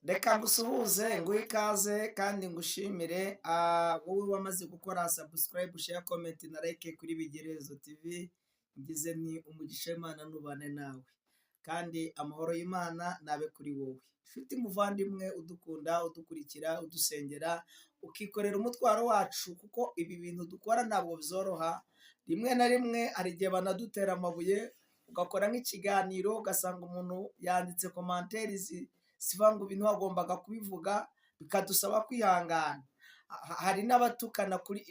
Reka ngusuhuze, nguhe ikaze kandi ngushimire, wowe wamaze gukora subscribe, share, comment na like kuri Bigerezo TV. Ngize ni umugisha w'Imana nubane nawe kandi amahoro y'Imana nabe kuri wowe. Nshuti muvandimwe udukunda, udukurikira, udusengera, ukikorera umutwaro wacu, kuko ibi bintu dukora ntabwo byoroha. Rimwe na rimwe hari igihe banadutera amabuye, ugakora nk'ikiganiro ugasanga umuntu yanditse commentaire zivuga ngo ibintu wagombaga kubivuga, bikadusaba kwihangana. Hari n'abatukana kuri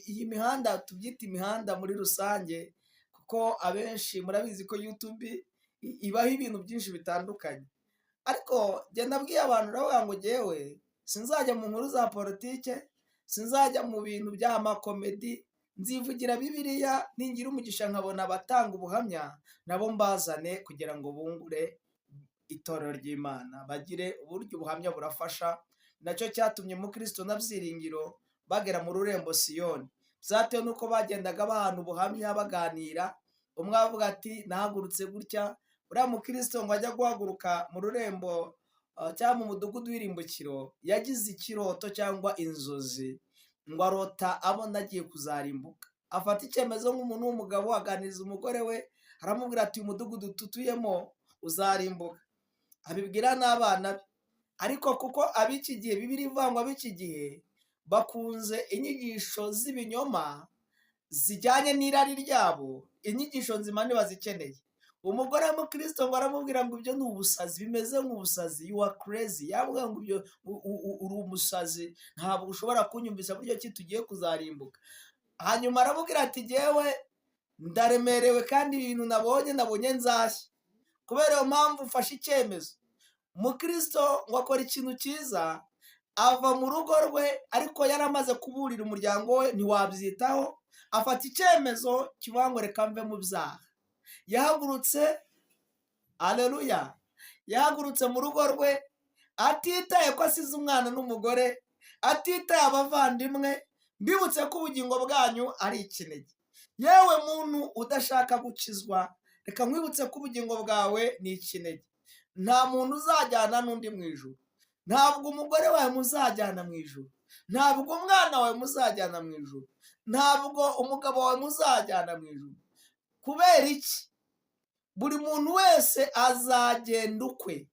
iyi mihanda, tubyita imihanda muri rusange, kuko abenshi murabizi ko YouTube ibaho ibintu byinshi bitandukanye. Ariko njye nabwiye abantu, ndavuga ngo jyewe sinzajya mu nkuru za politike, sinzajya mu bintu by'amakomedi, nzivugira Bibiliya. Ningira umugisha nkabona abatanga ubuhamya, nabo mbazane kugira ngo bungure itorero ry'Imana, bagire uburyo ubuhamya burafasha. Nacyo cyatumye Mukristo na Byiringiro bagera mu rurembo Siyoni, byatewe n'uko bagendaga bahana ubuhamya, baganira. Umwe avuga ati: "Nahagurutse gutya." Uriya mukristo ngo ajya guhaguruka mu rurembo cyangwa mu mudugudu w'irimbukiro, yagize ikiroto cyangwa inzozi, ngo arota abona agiye kuzarimbuka. Afata icyemezo nk'umuntu w'umugabo, aganiriza umugore we, aramubwira ati: "Uyu mudugudu tutuyemo uzarimbuka." Abibwira n'abana be. Ariko kuko ab'iki gihe, Bibiliya ivuga ngo ab'iki gihe bakunze inyigisho z'ibinyoma zijyanye n'irari ryabo, inyigisho nzima ntibazikeneye. Umugore w'umukristo ngo aramubwira ngo ibyo ni ubusazi, bimeze nk'ubusazi, "You are crazy." Yamubwira ngo ibyo uri umusazi, ntabwo ushobora kunyumvisha buryo ki tugiye kuzarimbuka. Hanyuma aramubwira ati: "Jyewe ndaremerewe kandi ibintu nabonye, nabonye nzashya. Kubera iyo mpamvu mfashe icyemezo." Umukristo ngo akora ikintu cyiza, ava mu rugo rwe, ariko yari amaze kuburira umuryango we, ntiwabyitaho. Afata icyemezo kivuga ngo: "Reka mve mu byaha." Yahagurutse, aleluya, yahagurutse mu rugo rwe atitaye ko asize umwana n'umugore, atitaye abavandimwe. Mbibutse ko ubugingo bwanyu ari ikinege. Yewe muntu udashaka gukizwa, reka nkwibutse ko ubugingo bwawe ni ikinege. Nta muntu uzajyana n'undi mu ijuru. Ntabwo umugore wawe muzajyana mu ijuru, ntabwo umwana wawe muzajyana mu ijuru, ntabwo umugabo wawe muzajyana mu ijuru. Kubera iki? Buri muntu wese azagenda ukwe.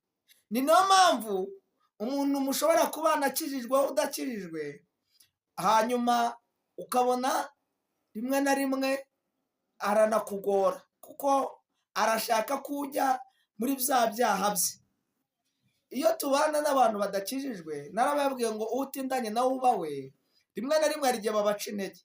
Ni nayo mpamvu umuntu mushobora kubana akijijwe, udakijijwe, hanyuma ukabona rimwe na rimwe aranakugora kuko arashaka ko ujya muri bya byaha bye. Iyo tubana n'abantu badakijijwe, narababwiye ngo utindanye nawe uba we, rimwe na rimwe hari igihe babaca intege.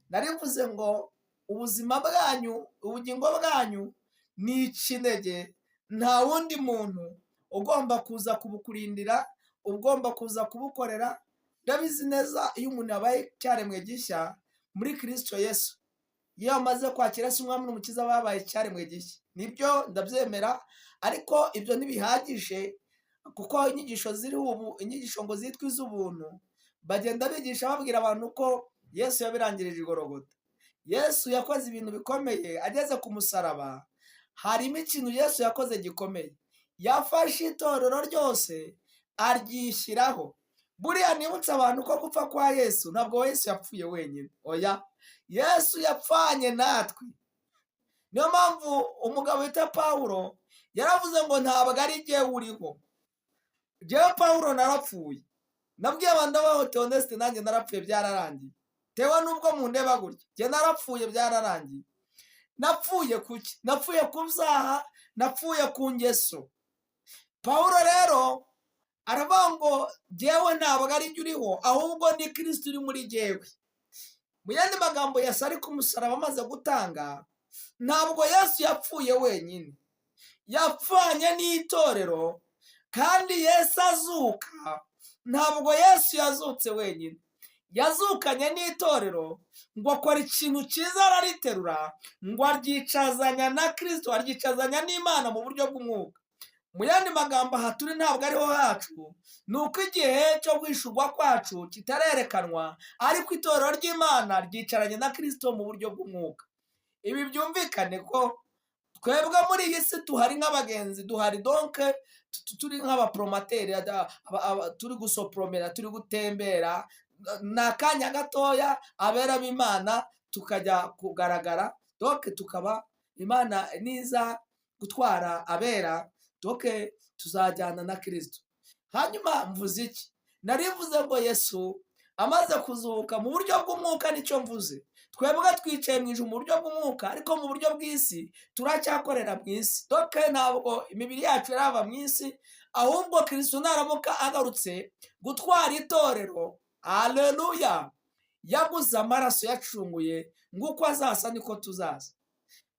Nari mvuze ngo ubuzima bwanyu, ubugingo bwanyu ni ikinege. Nta wundi muntu ugomba kuza kubukurindira, ugomba kuza kubukorera. Ndabizi neza, iyo umuntu yabaye icyaremwe gishya muri Kirisito Yesu, iyo amaze kwakira se Umwami n'Umukiza, babaye icyaremwe gishya. Nibyo, ndabyemera, ariko ibyo ntibihagije, kuko inyigisho ziriho ubu, inyigisho ngo zitwa iz'ubuntu, bagenda bigisha babwira abantu ko Yesu yabirangirije igorogota. Yesu yakoze ibintu bikomeye ageze ku musaraba. Harimo ikintu Yesu yakoze gikomeye: yafashe itorero ryose aryishyiraho. Buriya nibutse abantu ko gupfa kwa Yesu, ntabwo Yesu yapfuye wenyine, oya, Yesu yapfanye natwe. Niyo mpamvu umugabo wita Pawulo yaravuze ngo: "Ntabwo ari jyewe uriho, jyewe Pawulo narapfuye." Nabwiye abantu abaho Theoneste, nanjye narapfuye, byararangiye. Tewe nubwo mundeba gutya, jye narapfuye, byararangiye. Napfuye kuki? Napfuye ku byaha, napfuye ku ngeso. Pawulo rero aravuga ngo: "Jyewe ntabwo ari jye uriho, ahubwo ni Kirisito uri muri jyewe." Mu yandi magambo, Yesu ari ku musaraba amaze gutanga, ntabwo Yesu yapfuye wenyine, yapfanye n'itorero. Kandi Yesu azuka, ntabwo Yesu yazutse wenyine, yazukanye n'itorero. Ngo akora ikintu cyiza, arariterura, ngo aryicazanya na Kirisito, aryicazanya n'Imana mu buryo bw'umwuka. Mu yandi magambo, aha turi ntabwo ariho hacu, ni uko igihe cyo guhishurwa kwacu kitarerekanwa, ariko itorero ry'Imana ryicaranye na Kirisito mu buryo bw'umwuka. Ibi byumvikane ko twebwe muri iyi si tuhari nk'abagenzi, duhari donc. Turi nk'abaporomateri, turi gusoporomera, turi gutembera, ni akanya gatoya abera b'Imana tukajya kugaragara. Donc tukaba Imana niza gutwara abera, donc tuzajyana na Kirisito. Hanyuma mvuze iki? Nari mvuze ngo Yesu amaze kuzuka mu buryo bw'umwuka, nicyo mvuze. Twebwe twicaye mu ijuru mu buryo bw'umwuka, ariko mu buryo bw'isi turacyakorera mu isi. Donc ntabwo imibiri yacu irava mu isi, ahubwo Kirisito naramuka agarutse gutwara itorero, aleluya, yaguze amaraso yacunguye, nguko azasa niko tuzaza.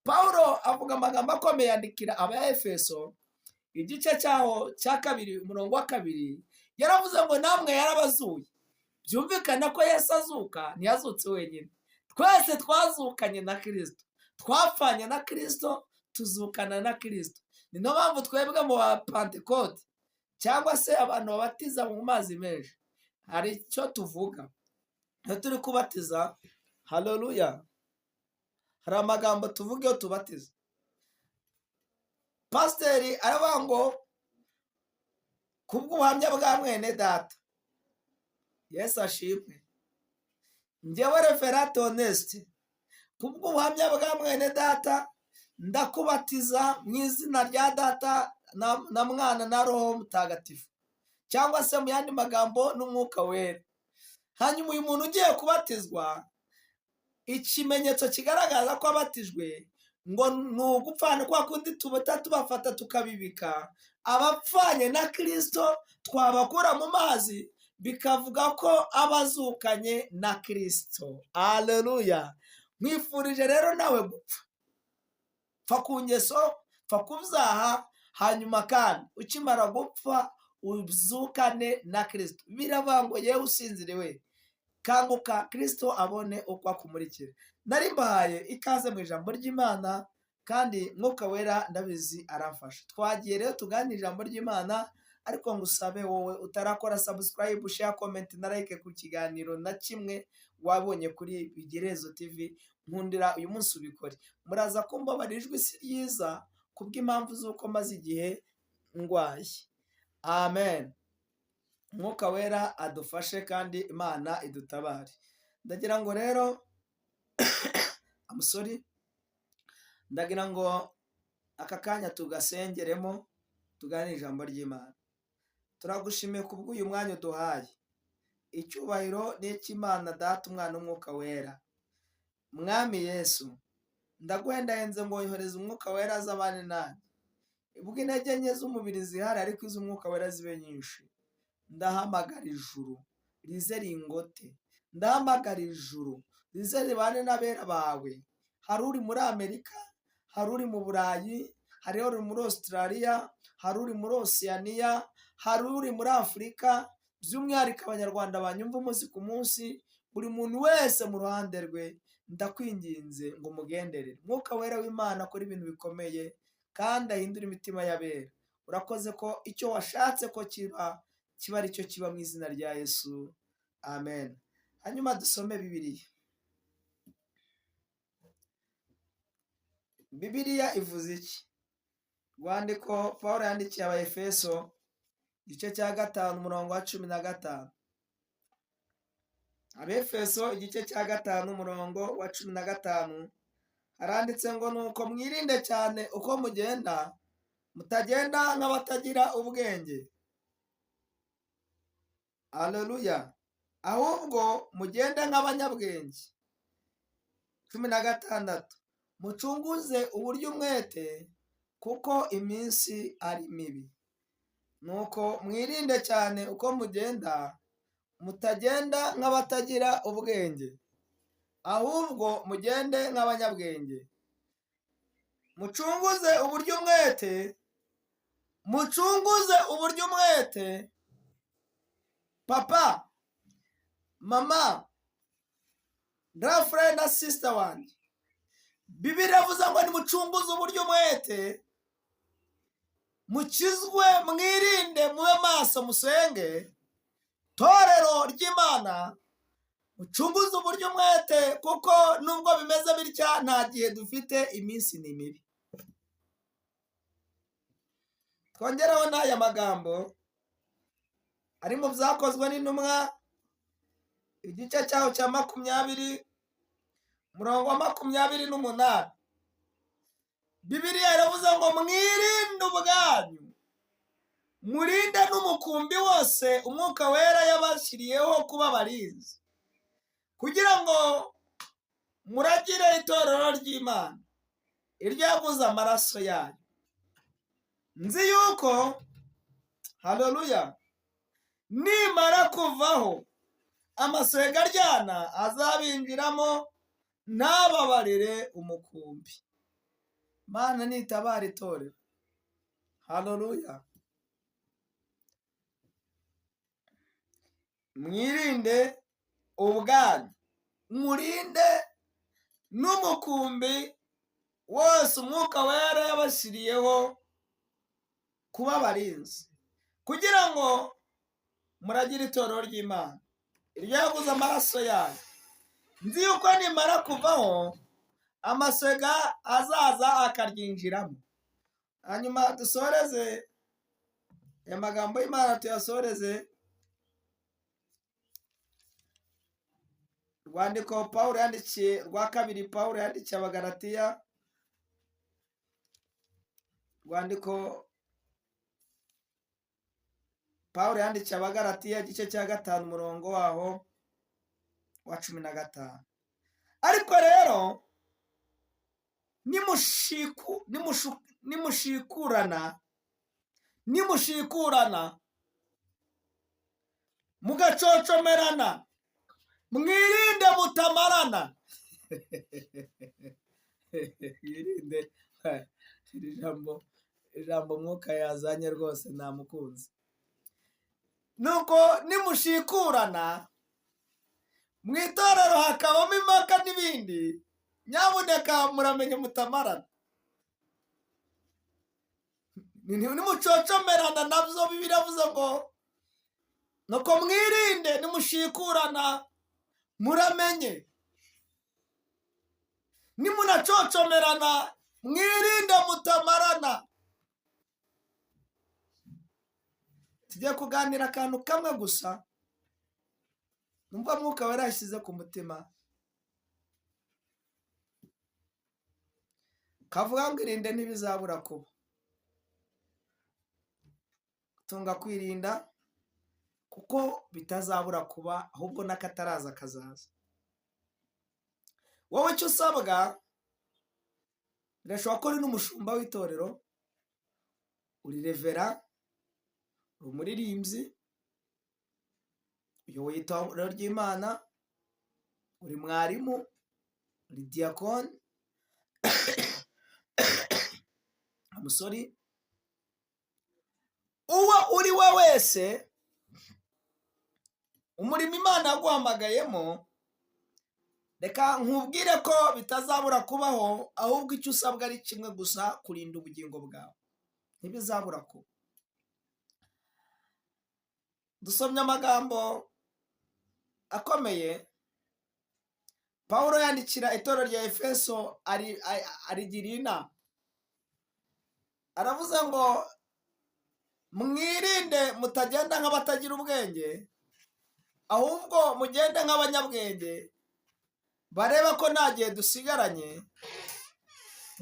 Pawulo avuga amagambo akomeye, yandikira Abaefeso igice cyaho cya 2, umurongo wa 2, yaravuze ngo namwe yarabazuye. Byumvikana ko Yesu azuka ntiyazutse wenyine, twese twazukanye na Kirisito, twapfanye na Kirisito, tuzukana na Kirisito. Ni niyo mpamvu twebwe mu ba Pantekote cyangwa se abantu babatiza mu mazi menshi, hari icyo tuvuga iyo turi kubatiza. Haleluya! Hari amagambo tuvuga iyo tubatiza. Pasiteri aravuga ngo kubw'ubuhamya bwa mwene data, Yesu ashimwe, njyewe Reverend Theoneste, kubw'ubuhamya bwa mwene data ndakubatiza mu izina rya Data na Mwana na Roho Mutagatifu, cyangwa se mu yandi magambo n'Umwuka Wera. Hanyuma uyu muntu ugiye kubatizwa, ikimenyetso kigaragaza ko abatijwe ngo ni ugupfana kwa kundi tubata tubafata tukabibika. Abapfanye na Kirisito twabakura mu mazi, bikavuga ko abazukanye na Kirisito. Aleluya! Nkwifurije rero nawe gupfa. Pfa ku ngeso, pfa ku byaha, hanyuma kandi ukimara gupfa uzukane na Kirisito. Biravuga ngo yewe usinziriwe, kanguka, Kirisito abone uko akumurikira. Nari mbahaye ikaze mu ijambo ry'Imana, kandi Mwuka Wera ndabizi aramfasha. Twagiye rero tuganira ijambo ry'Imana, ariko ngusabe wowe utarakora subscribe, share, comment na like ku kiganiro na kimwe wabonye kuri Bigerezo TV, nkundira uyu munsi ubikore. Muraza kumbabarira, ijwi si ryiza kubw'impamvu z'uko maze igihe ndwaye. Amen. Mwuka Wera adufashe kandi Imana idutabare. Ndagira ngo rero amusori, ndagira ngo aka kanya tugasengeremo, tuganire ijambo ry'Imana. Turagushimiye kubw'uyu mwanya uduhaye. Icyubahiro ni icy'Imana Data, Umwana, Umwuka Wera. Mwami Yesu, ndaguhendahenze ngo wohereze Umwuka Wera azabane nanjye. Ubwo intege nke z'umubiri zihari, ariko iz'Umwuka Wera zibe nyinshi. Ndahamagara ijuru rize ringote, ndahamagara ijuru rize ribane n'abera bawe. Hari uri muri Amerika, hari uri mu Burayi, hari uri muri Australia, hari uri muri Osiyaniya, hari uri muri Afurika, by'umwihariko Abanyarwanda banyumva umunsi ku munsi. Buri muntu wese mu ruhande rwe, ndakwinginze ngo umugenderere. Mwuka Wera w'Imana akora ibintu bikomeye kandi ahindura imitima y'abera. Urakoze ko icyo washatse ko kiba kiba aricyo kiba, mu izina rya Yesu, amen. Hanyuma dusome Bibiliya. Bibiliya ivuze iki? Rwandiko Paul yandikiye Abaefeso, igice cya 5, umurongo wa 15. Abefeso igice cya 5, umurongo wa 15, haranditse ngo nuko mwirinde cyane uko mugenda, mutagenda nk'abatagira ubwenge, aleluya, ahubwo mugende nk'abanyabwenge. 16, mucunguze uburyo umwete, kuko iminsi ari mibi. Nuko mwirinde cyane uko mugenda, mutagenda nk'abatagira ubwenge, ahubwo mugende nk'abanyabwenge. Mucunguze uburyo umwete, mucunguze uburyo umwete. Papa, mama, girlfriend na sister wanjye, Bibiliya iravuze ngo nimucunguze uburyo umwete, mukizwe, mwirinde, mube maso, musenge. Torero ry'Imana, mucunguze uburyo umwete, kuko nubwo bimeze bitya nta gihe dufite, iminsi ni mibi. Twongereho n'aya magambo ari mu Byakozwe n'Intumwa, igice cyaho cya 20, umurongo wa 28. Bibiliya iravuze ngo: "Mwirinde ubwanyu, murinde n'umukumbi wose Umwuka Wera yabashyiriyeho kuba abarinzi, kugira ngo muragire itorero ry'Imana iryo yaguze amaraso yayo. Nzi yuko, haleluya, nimara kuvaho amasega aryana azabinjiramo ntababarire umukumbi." Mana nitabara itorero. Haleluya! Mwirinde ubwanyu, murinde n'umukumbi wose Umwuka Wera yabashyiriyeho kuba abarinzi, kugira ngo muragire itorero ry'Imana iryo yaguze amaraso yayo. Nzi yuko nimara kuvaho amasega azaza akaryinjiramo." Hanyuma dusoreze aya magambo y'Imana, tuyasoreze rwandiko Pawulo yandikiye rwa kabiri, Pawulo yandikiye Abagalatiya, rwandiko Pawulo yandikiye Abagalatiya, igice cya 5, umurongo waho wa 15. "Ariko rero nimushikurana, nimushikurana mugacocomerana, mwirinde mutamarana." Mwirinde. Iri jambo Mwuka yazanye rwose namukunze. Nuko nimushikurana mu itorero hakabamo impaka n'ibindi, nyabuneka muramenye mutamarana. Nimucocomerana nabyo biravuze ngo nuko mwirinde, nimushikurana muramenye, nimunacocomerana mwirinde mutamarana. Tugiye kuganira akantu kamwe gusa numva Mwuka Wera yashyize ku mutima, kavuga ngo: "Irinde ntibizabura kuba." Tunga kwirinda kuko bitazabura kuba, ahubwo n'akataraza kazaza. Wowe icyo usabwa, birashoboka ko uri n'umushumba w'itorero, uri revera, uri umuririmbyi, uyoboye itorero ry'Imana, uri mwarimu, uri diyakoni, umusore, uwo uri we wese, umurimo Imana yaguhamagayemo, reka nkubwire ko bitazabura kubaho, ahubwo icyo usabwa ari kimwe gusa: kurinda ubugingo bwawe. Ntibizabura kuba. Dusomye amagambo akomeye Pawulo yandikira itorero rya Efeso, arigira inama. Aravuze ngo: "Mwirinde mutagenda nk'abatagira ubwenge, ahubwo mugende nk'abanyabwenge bareba ko nta gihe dusigaranye,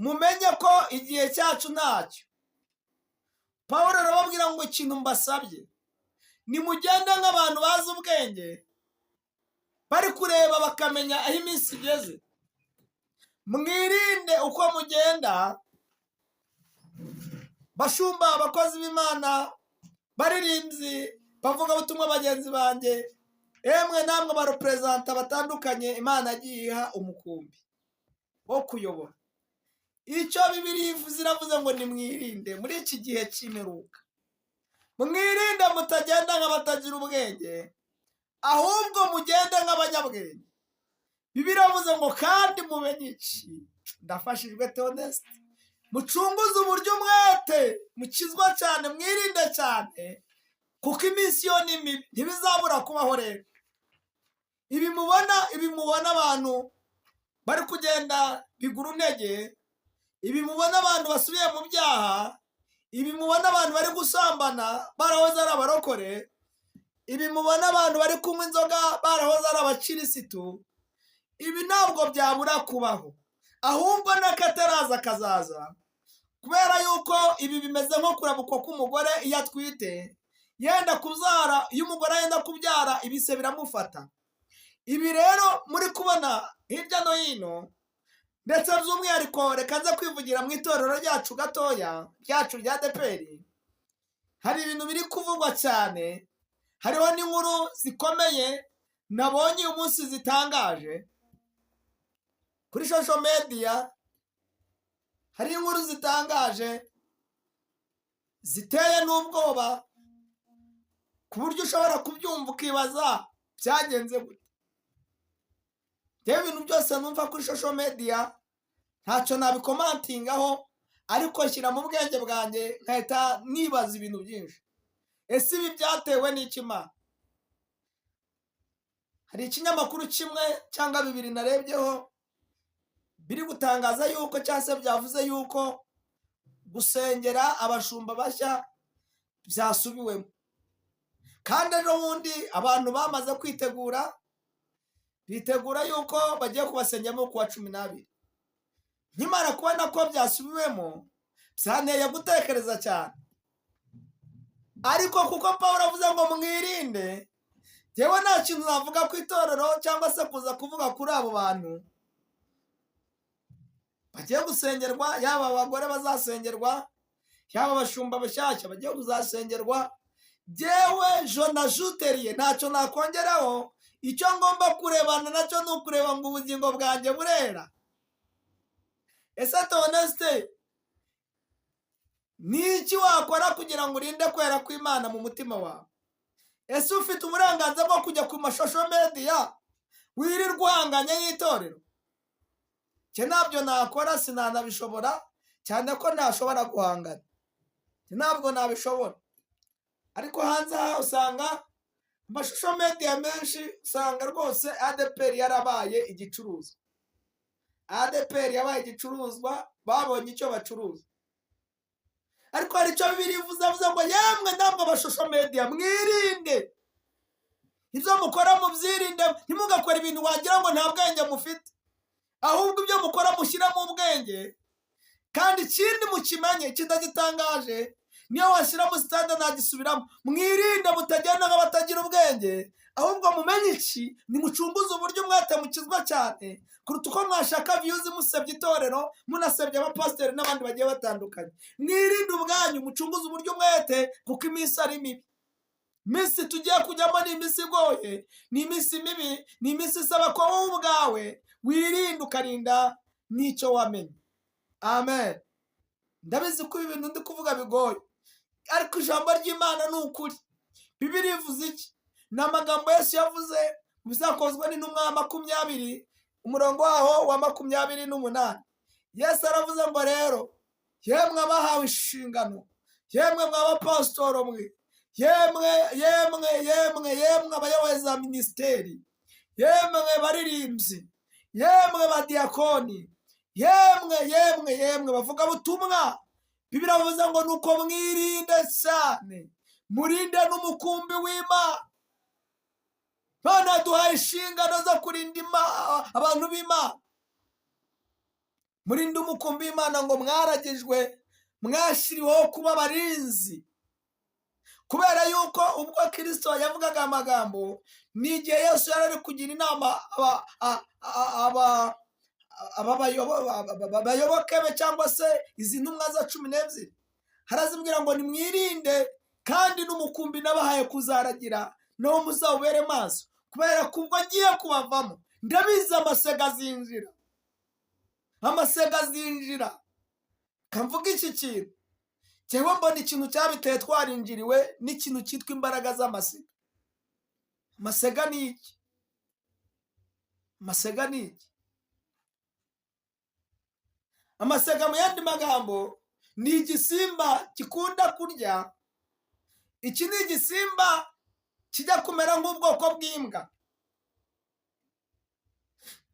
mumenye ko igihe cyacu ntacyo." Pawulo arababwira ngo: "Ikintu mbasabye, nimugende nk'abantu bazi ubwenge, bari kureba bakamenya aho iminsi igeze. Mwirinde uko mugenda." Bashumba, abakozi b'Imana, baririmbyi, bavugabutumwa bagenzi banjye, emwe namwe bareperezanta batandukanye Imana yagiye iha umukumbi wo kuyobora, icyo Bibiliya ivuze, iravuze ngo: "Nimwirinde muri iki gihe cy'imperuka, mwirinde mutagenda nk'abatagira ubwenge, ahubwo mugende nk'abanyabwenge." Bibiliya iravuze ngo: "Kandi mumenye iki?" Ndafashijwe. Teonesite, mucunguze uburyo umwete mukizwa cyane, mwirinde cyane kuko iminsi yo ni mibi. Ntibizabura kubaho. Rero ibi mubona abantu bari kugenda bigura intege, ibi mubona abantu basubiye mu byaha. Ibi mubona abantu bari gusambana barahoze ari abarokore, ibi mubona abantu bari kunywa inzoga barahoze ari abakirisitu, ibi ntabwo byabura kubaho, ahubwo n'akataraza kazaza, kubera yuko ibi bimeze nko kurabukwa k'umugore iyo atwite yenda kubyara. Iyo umugore yenda kubyara, ibise biramufata. Ibi rero muri kubona hirya no hino, ndetse by'umwihariko reka nze kwivugira mu itorero ryacu gatoya ryacu rya ADEPR, hari ibintu biri kuvugwa cyane, hariho n'inkuru zikomeye nabonye uyu munsi zitangaje kuri social media. Hari inkuru zitangaje ziteye n'ubwoba, ku buryo ushobora kubyumva ukibaza byagenze gute. Rero ibintu byose numva kuri social media ntacyo nabicommentingaho, ariko nshyira mu bwenge bwanjye nkahita nibaza ibintu byinshi. Ese ibi byatewe n'iki Mana? Hari ikinyamakuru kimwe cyangwa bibiri narebyeho biri gutangaza yuko, cyangwa se byavuze yuko gusengera abashumba bashya byasubiwemo, kandi ejo bundi abantu bamaze kwitegura, bitegura yuko bagiye kubasengeramo ku wa 12. Nkimara kubona ko byasubiwemo, byanteye gutekereza cyane. Ariko kuko Paul avuze ngo mwirinde, njyewe nta kintu navuga ku itorero cyangwa se kuza kuvuga kuri abo bantu bagiye gusengerwa, yaba abagore bazasengerwa, yaba abashumba bashyashya bagiye kuzasengerwa. Jyewe jona juteriye ntacyo nakongeraho. Icyo ngomba kurebana nacyo ni ukureba ngo ubugingo bwanjye burera. Ese Tonesite, ni iki wakora kugira ngo urinde kwera kw'Imana mu mutima wawe? Ese ufite uburenganzira bwo kujya ku ma social media wirirwa uhanganye n'itorero? Njye ntabyo nakora, sinanabishobora, cyane ko ntashobora guhangana. Njye ntabwo nabishobora. Ariko hanze aha usanga ama social media menshi, usanga rwose ADEPR yarabaye igicuruzwa. ADEPR yabaye igicuruzwa, babonye icyo bacuruza. Ariko hari icyo Bibiliya ivuze, avuze ngo yemwe ntabwo aba social media, mwirinde ibyo mukora, mubyirinde. Ntimugakore ibintu wagira ngo nta bwenge mufite, ahubwo ibyo mukora mushyiremo ubwenge. Kandi ikindi mukimenye kidagitangaje, niyo washyira mu sitade ntagisubiramo. Mwirinde mutagenda nk'abatagira ubwenge, ahubwo mumenye iki? Nimucunguze uburyo umwete mukizwa cyane kuruta uko mwashaka views musebya itorero, munasebya abapasiteri n'abandi bagiye batandukanye. Mwirinde ubwanyu, mucunguze uburyo umwete, kuko iminsi ari mibi. Iminsi tugiye kujyamo ni iminsi igoye, ni iminsi mibi, ni iminsi isaba ko wowe ubwawe wirinda, ukarinda n'icyo wamenye. Amen. Ndabizi ko ibi bintu ndi kuvuga bigoye, ariko ijambo ry'Imana ni ukuri. Bibiliya ivuze iki? Ni amagambo Yesu yavuze mu Bizakozwe n'Intumwa 20, umurongo waho wa 28. Yesu aravuze ngo rero yemwe abahawe inshingano, yemwe mw'abapasitoro mwe, yemwe, yemwe, yemwe, yemwe abayoboye za minisiteri, yemwe baririmbyi, yemwe badiyakoni, yemwe, yemwe, yemwe bavuga butumwa, Bibiliya iravuze ngo nuko mwirinde cyane, murinde n'umukumbi w'Imana. Imana yaduhaye inshingano zo kurinda abantu b'Imana. Murinde umukumbi w'Imana ngo mwaragijwe, mwashyiriweho kuba abarinzi. Kubera yuko ubwo Kirisito yavugaga amagambo, ni igihe Yesu yari ari kugira inama aba bayoboke be, cyangwa se izi ntumwa za 12, harazibwira ngo nimwirinde kandi n'umukumbi nabahaye kuzaragira nawo muzawubere maso, kubera ko ubwo ngiye kubavamo, ndabizi amasega azinjira, amasega azinjira. Kamvuga iki kintu, njyewe mbona ikintu cyabiteye twarinjiriwe n'ikintu cyitwa imbaraga z'amasega. Amasega ni iki? Amasega ni iki? Amasega mu yandi magambo ni igisimba gikunda kurya. Iki ni igisimba kijya kumera nk'ubwoko bw'imbwa,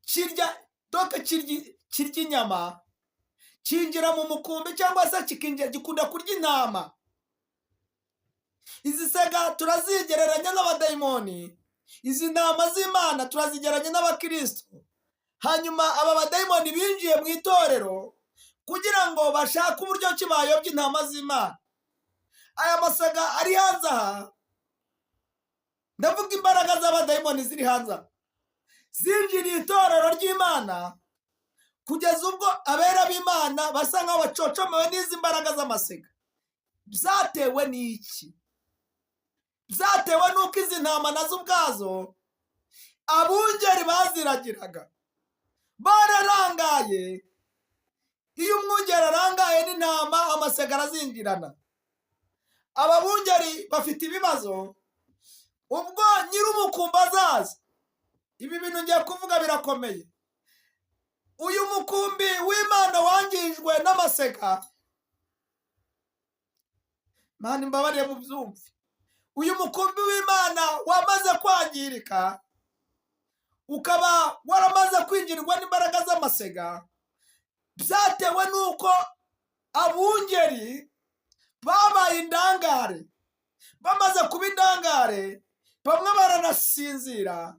kirya doke, kirya inyama. Cyinjira mu mukumbi cyangwa se kikinjira, gikunda kurya intama. Izi sega turazigereranya n'abadayimoni, izi ntama z'Imana turazigereranya n'abakristo. Hanyuma aba badayimoni binjiye mu itorero kugira ngo bashake uburyo ki bayobya intama z'Imana. Aya masega ari hanze aha, ndavuga imbaraga z'abadayimoni ziri hanze aha, zinjiriye itorero ry'Imana kugeza ubwo abera b'Imana basa nk'aho bacocomewe n'izi mbaraga z'amasega. Byatewe n'iki? Byatewe n'uko izi ntama nazo ubwazo abungeri baziragiraga bararangaye. Iyo umwungeri arangaye n'intama, amasega arazinjirana. Aba bungeri bafite ibibazo. Ubwo nyir'umukumbi azaza, ibi bintu ngiye kuvuga birakomeye. Uyu mukumbi w'Imana wangijwe n'amasega, Mana imbabariye mu byumve, uyu mukumbi w'Imana wamaze kwangirika, ukaba waramaze kwinjirirwa n'imbaraga z'amasega, byatewe n'uko abungeri babaye indangare. Bamaze kuba indangare, bamwe baranasinzira.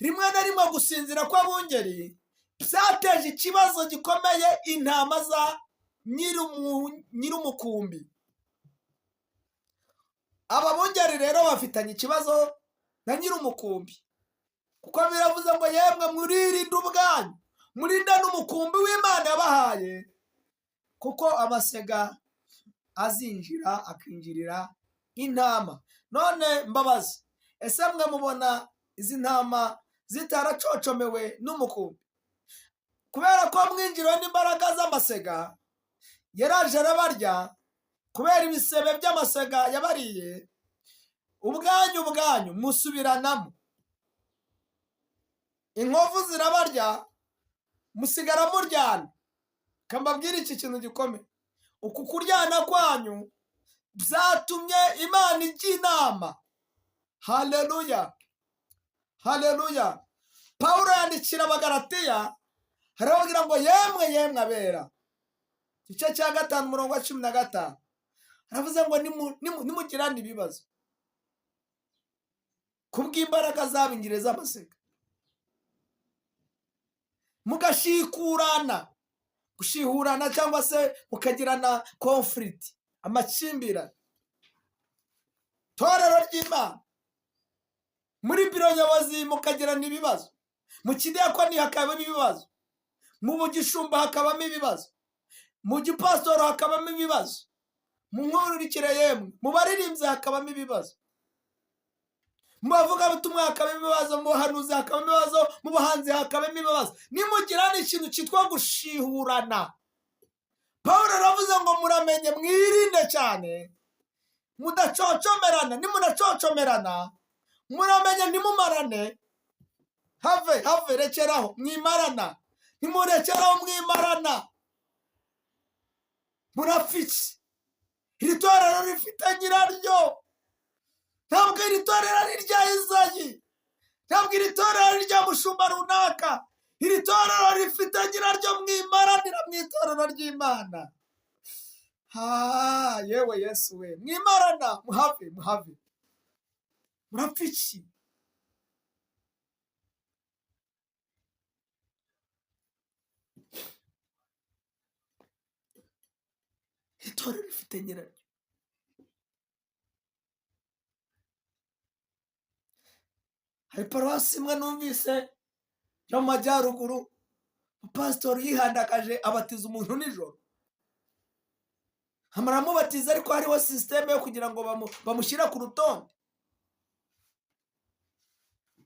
Rimwe na rimwe gusinzira kw'abungeri byateje ikibazo gikomeye intama za nyir'umukumbi. Aba bungeri rero bafitanye ikibazo na nyir'umukumbi, kuko biravuze ngo yemwe muririnde ubwanyu, murinde n'umukumbi w'Imana yabahaye, kuko amasega azinjira akinjirira intama. None mbabazi, ese mwe mubona izi ntama zitaracocomewe n'umukumbi? Kubera ko mwinjiriwe n'imbaraga z'amasega, yaraje arabarya. Kubera ibisebe by'amasega yabariye, ubwanyu ubwanyu musubiranamo, inkovu zirabarya, musigara muryana. Kambabwira iki kintu gikomeye: uku kuryana kwanyu byatumye Imana ijya inama. Haleluya, haleluya! Pawulo yandikira Abagaratiya, arababwira ngo yemwe, yemwe abera, igice cya 5, umurongo wa 15, aravuze ngo nimugirane ibibazo kubw'imbaraga zabingire z'amasega, mugashikurana, gushihurana cyangwa se mukagirana conflict, amakimbirane, torero ry'Imana, muri biro nyobozi mukagirana ibibazo, mu kidiyakoni hakabamo ibibazo, mu bugishumba hakabamo ibibazo, mu gipasitoro hakabamo ibibazo, mu nkurikire, yemwe mu baririmbyi hakabamo ibibazo, mu bavugabutumwa hakabamo ibibazo, mu bahanuzi hakabamo ibibazo, mu bahanzi hakabamo ibibazo. Nimugirana ikintu cyitwa gushihurana, Paul aravuze ngo muramenye mwirinde cyane mudacocomerana. Nimunacocomerana, muramenye ntimumarane. Have, have, rekeraho mwimarana, ntimurekeraho mwimarana. Murapfa iki? Iri torero rifite nyiraryo. Ntabwo iri torero ari irya Izayi, ntabwo iri torero ari irya mushumba runaka. Iri torero rifite nyiraryo. Mwimaranira mu itorero ry'Imana. Ha, yewe Yesu we! Mwimarana, muhave, muhave. Murapfa iki? Itorero rifite nyiraryo. Hari paruwasi imwe numvise yo mu majyaruguru, pasitori yihandagaje abatiza umuntu nijoro, aramubatiza, ariko hariho système yo kugira ngo bamushyire ku rutonde.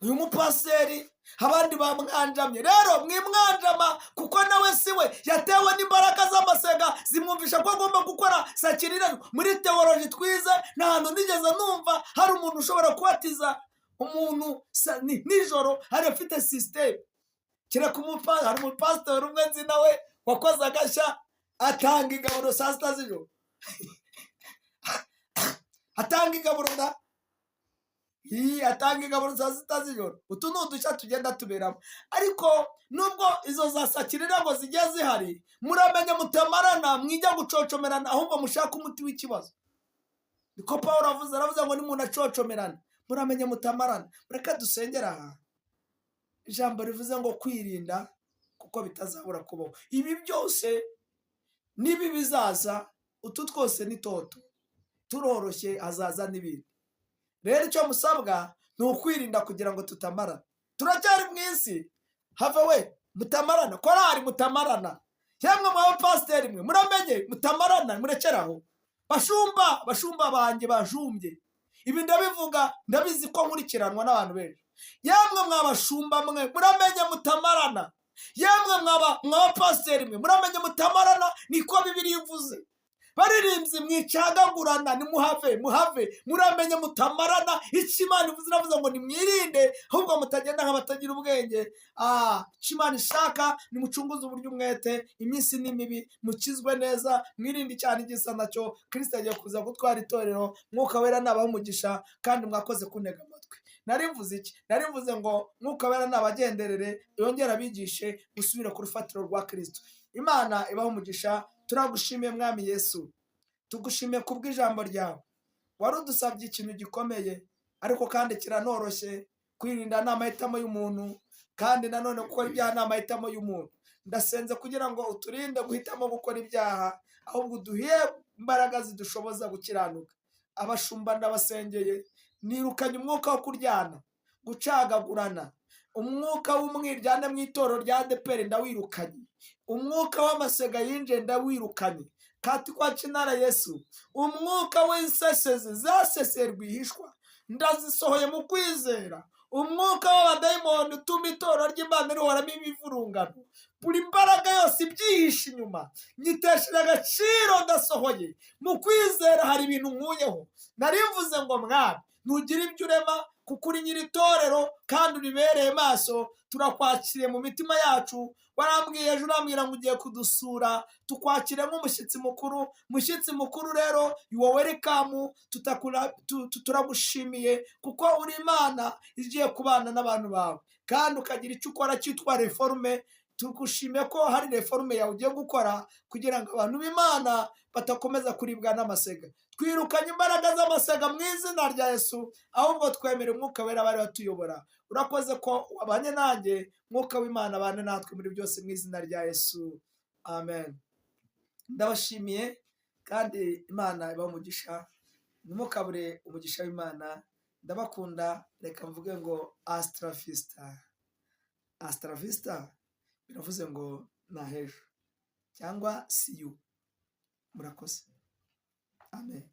Uyu mupasiteri abandi bamwanjamye. Rero mwimwanjama, kuko nawe si we, yatewe n'imbaraga z'amasega zimwumvisha ko agomba gukora sacrilège. Muri théologie twize, nta hantu nigeze numva hari umuntu ushobora kubatiza umuntu nijoro hari afite système, kereka hari umupasitori umwe nzi nawe wakoze agashya, atanga igaburo saa 6 z'ijoro, atanga igaburo da. Ii, atanga igaburo saa 6 z'ijoro. Utu ni udushya tugenda tuberamo, ariko nubwo izo za sakirira zigiye zihari, muramenye mutamarana, mwijya gucocomerana, ahubwo mushake umuti w'ikibazo. Niko Paul avuze, aravuze ngo nimuntu acocomerana, muramenye mutamarana. Mureke dusengera aha ijambo rivuze ngo kwirinda, kuko bitazabura kubaho. Ibi byose n'ibi bizaza, utu twose ni toto, turoroshye, hazaza n'ibindi. Rero icyo musabwa ni ukwirinda kugira ngo tutamarana. Turacyari mu isi, have we mutamarana, korari mutamarana, yemwe mwa bapasiteri mwe, muramenye mutamarana, murekeraho. Bashumba, bashumba banjye bajumbye, ibi ndabivuga ndabizi ko nkurikiranwa n'abantu benshi. Yemwe mwa bashumba mwe, muramenye mutamarana. Yemwe mwaba mw'abapasiteri mwe, muramenye mutamarana, niko Bibiliya ivuze. Baririmbyi mwicagagurana, nimuhave, muhave, muramenye mutamarana. Icyo Imana ivuze, iravuze ngo nimwirinde, ahubwo mutagenda nk'abatagira ubwenge. Icyo Imana ishaka, nimucunguze uburyo umwete, iminsi ni mibi, mukizwe neza, mwirinde icyaha n'igisa nacyo. Kirisito agiye kuza gutwara itorero. Mwuka Wera nabaha umugisha, kandi mwakoze kuntega amatwi. Nari mvuze iki? Nari mvuze ngo Mwuka Wera nabagenderere, yongere abigishe gusubira ku rufatiro rwa Kirisito. Imana ibaha umugisha. Turagushimiye, Mwami Yesu, tugushimiye kubw'ijambo ryawe. Wari udusabye ikintu gikomeye, ariko kandi kiranoroshye. Kwirinda ni amahitamo y'umuntu, kandi nanone gukora ibyaha ni amahitamo y'umuntu. Ndasenze kugira ngo uturinde guhitamo gukora ibyaha, ahubwo uduhe imbaraga zidushoboza gukiranuka. Abashumba ndabasengeye, nirukanye umwuka wo kuryana, gucagagurana, umwuka w'umwiryane mu itorero rya ADEPR ndawirukanye, umwuka w'amasega yinjiye ndawirukanye kati kwa kinara Yesu, umwuka w'insesezi zaseseye rwihishwa ndazisohoye mu kwizera, umwuka w'abadayimoni utuma itorero ry'Imana rihoramo imivurungano, buri mbaraga yose ibyihishe inyuma nyitesheje agaciro, ndasohoye mu kwizera. Hari ibintu nkuyeho. Nari mvuze ngo Mwami, ntugire ibyo urema, kuko uri nyiri itorero kandi uribereye maso. Turakwakiriye mu mitima yacu. Warambwiye ejo, urambwira ngo ugiye kudusura, tukwakire nk'umushyitsi mukuru. Mushyitsi mukuru rero, you are welcome. Turagushimiye kuko uri Imana igiye kubana n'abantu bawe, kandi ukagira icyo ukora cyitwa réforme. Tugushimiye ko hari réforme yawe ugiye gukora kugira ngo abantu b'Imana batakomeza kuribwa n'amasega. Twirukanye imbaraga z'amasega mu izina rya Yesu, ahubwo twemera Umwuka Wera bari batuyobora. Urakoze ko wabanye nanjye. Mwuka w'Imana abane natwe muri byose, mu izina rya Yesu, amen. Ndabashimiye kandi Imana ibahe umugisha. Ntimukabure umugisha w'Imana. Ndabakunda. Reka mvuge ngo hasta la vista, hasta la vista, biravuze ngo ni ahejo cyangwa see you. Murakoze, amen.